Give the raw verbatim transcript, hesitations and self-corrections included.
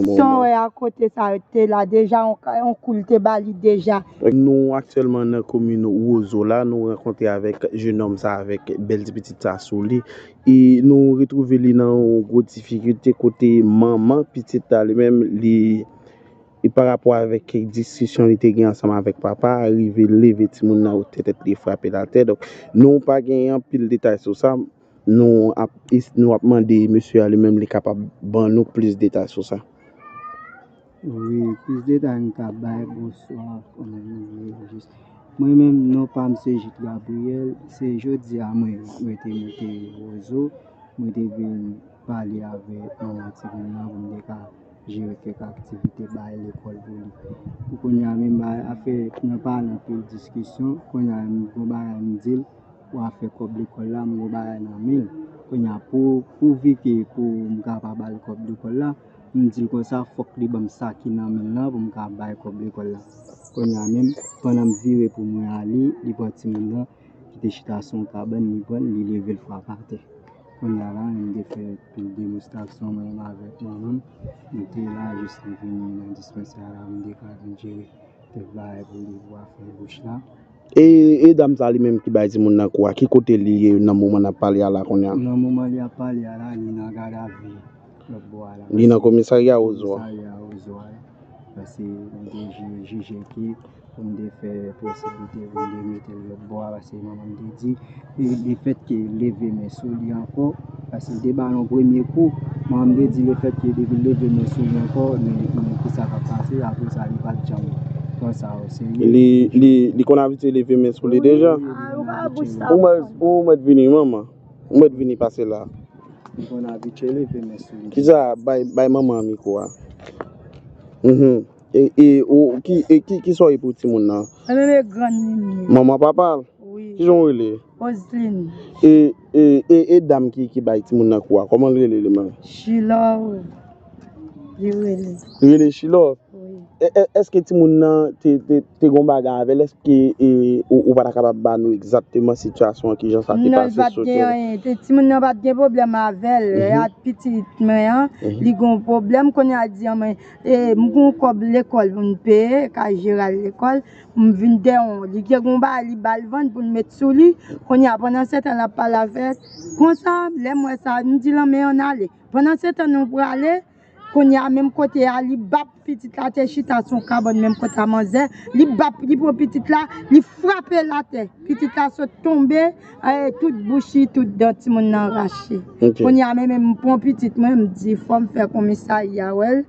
San wè a kote sa te la deja, on, on kou l te ba li deja. Nou aktyèlman nan komin Wozo la, nou rankontre avèk jennonm sa, avèk bèl ti pitit sa sou li. E nou retwouve li nan yon gwo difikilte kote manman pitit la li menm, li, e pa rapò avèk kèk diskisyon li te gen ansanm avèk papa, rive leve timoun nan, otè tèt li, frape l atè. Donk, nou pa gen anpil detay sou sa. Nou ap, nou ap mande mesye a li menm li kapab ban nou plis detay sou sa. Wi, plis detay m ka bay, bonswa, kòman nou ye, jis. Mwen menm, non pa m se Jit Gabriel, se jodi a mwen rete monte Wozo, mwen te vin pale avèk manman timoun nan pou m te ka jere kèk aktivite bay lekòl pou li. Pou kounye a menm, bay afè nan pale anpil diskisyon, kounye a m gon bagay m di l, pou afè kòb lekòl la, m gon bagay nan men l. Kounye a pou, pou vi ke pou m ka pa ba l kòb lekòl la, m di l konsa, fòk li ban m sa ki nan men l lan pou m ka bay kòb lekòl la. Kounye a menm, pandan m vire pou mwen ale, li pran timoun nan, ki te chita sou yon kabann, li pran l, li leve l frape atè. Kounye a la, m te fè tout demonstrasyon mwen menm avèk manman m. M te la jis li vini nan dispansè a la, m te ka vin jere kèk bagay pou li, pou afè bouch la. E, e dam sa li menm ki bay timoun nan kou a, ki kote li ye nan moman n ap pale a la kounye a? Nan moman li ap pale a la, li nan gadavi lòt bò a la. Li nan komisarya Wozo a? Komisarya Wozo a. Paske m te ju-, jije ke pou m te fè posiblite pou m te mete l lòt bò a, paske manman m te di, e lefèt ke leve men sou li ankò, paske l te ba l yon premye kou, manman m te di lefèt ke depi l leve men sou li ankò, men, men kisa k ap pase, apre sa li pa t janm pran sa oserye. Li, li, li konn abitye leve men sou li deja? Wi, wi, li konn abitye leve men sou li. Ou mèt, ou mèt vini, manman. Ou mèt vini pase la. Li konn abitye leve men sou li. Kisa, bay, bay manman an mikwo a. Mhm. E, e, ou, ki, e, ki, ki sa w ye pou timoun nan? Mwen menm e grann li m ye. Manman papa l? Wi. Kijan w rele? Roseline. E, e, e, e dam ki, ki bay timoun nan kou a, kòman l rele li menm? Chilò, wi. Li rele. Li rele Chilò? Wi. E, e, èske timoun nan te, te, te gon bagay avè l? Èske, e, ou, ou pa ta kapab ba nou egzakteman sitiyasyon an, kijan sa te pase sou teren? Non, li pa t gen anyen. Te, timoun nan pa t gen pwoblèm avè l. Mhm. Pitit mwen an, mhm, li gon pwoblèm, kounye a l di an mwen, e, m gon kòb lekòl pou m peye, kay jeral lekòl, m vin dèyè w. Li gen gon bagay, li ba l vann pou l met sou li. Kounye a, pandan se tan, l ap pale avè l. Konsa, lè m wè sa, m di l, men ann ale. Pandan se tan, nou prale, kounye a, menm kote a, li bap pitit la, te chita sou yon kabann, menm kote a manzè, li bap, li pran pitit la, li frape l atè. Pitit la sot tonbe, e, tout bouch li, tout dan timoun nan rache. Ok. Kounye a, men, men m pran pitit mwen, m di, fò m fè komisarya wè l.